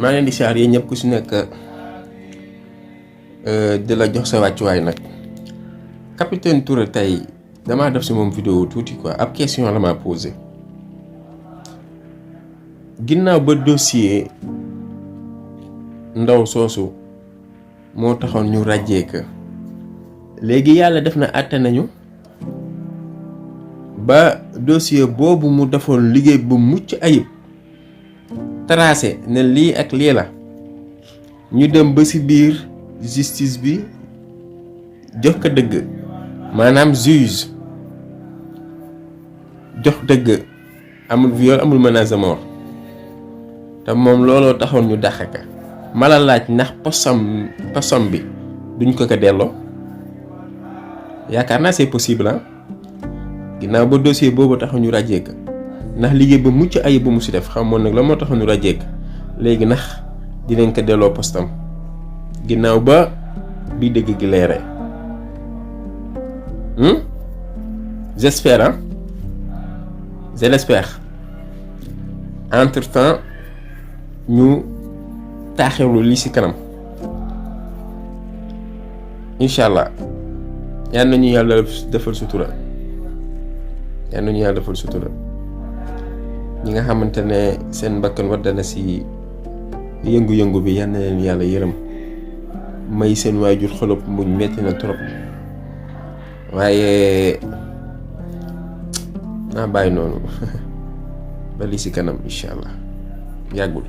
maa leen di siyaar yéen ñëpp ku si nekk di la jox sa wàccuwaay nag. Capitaine Touré tey damaa def si moom vidéo tuuti quoi ab question la ma posé ginnaaw ba dossier ndaw soosu moo taxoon ñu ràjjee ka léegi yàlla def na àtte nañu ba dossier boobu mu defoon liggéey bu mucc ayib tracé ne lii ak lii la ñu dem ba ci biir justice bi jox ko dëgg maanaam juge jox dëgg amul viol amul menace de mort te moom looloo taxoon ñu dàq ka ma la laaj ndax posam bi duñ ko delloo yaakaar naa c'est possible ah ginnaaw ba dossier boobu taxoon ñu ràjjee ka ndax liggéey ba mucc ayib ba mu si def xamoon nag la moo taxoon ñu ràjjee ka léegi ndax dinañ ko delloo postam ginnaaw ba bi dëgg gi leeree j'espère hein je l'espère entre temps ñu taaxewlu li ci kanam incha allah yal nañu yàlla defal sutura ñi nga xamante ne seen mbakkan waddana ci yëngu-yëngu bi yal na leen yàlla yërëm may seen waajur xolop muñ metti na trop waaye naa bàyyi noonu ba li ci kanam incha allah yàggul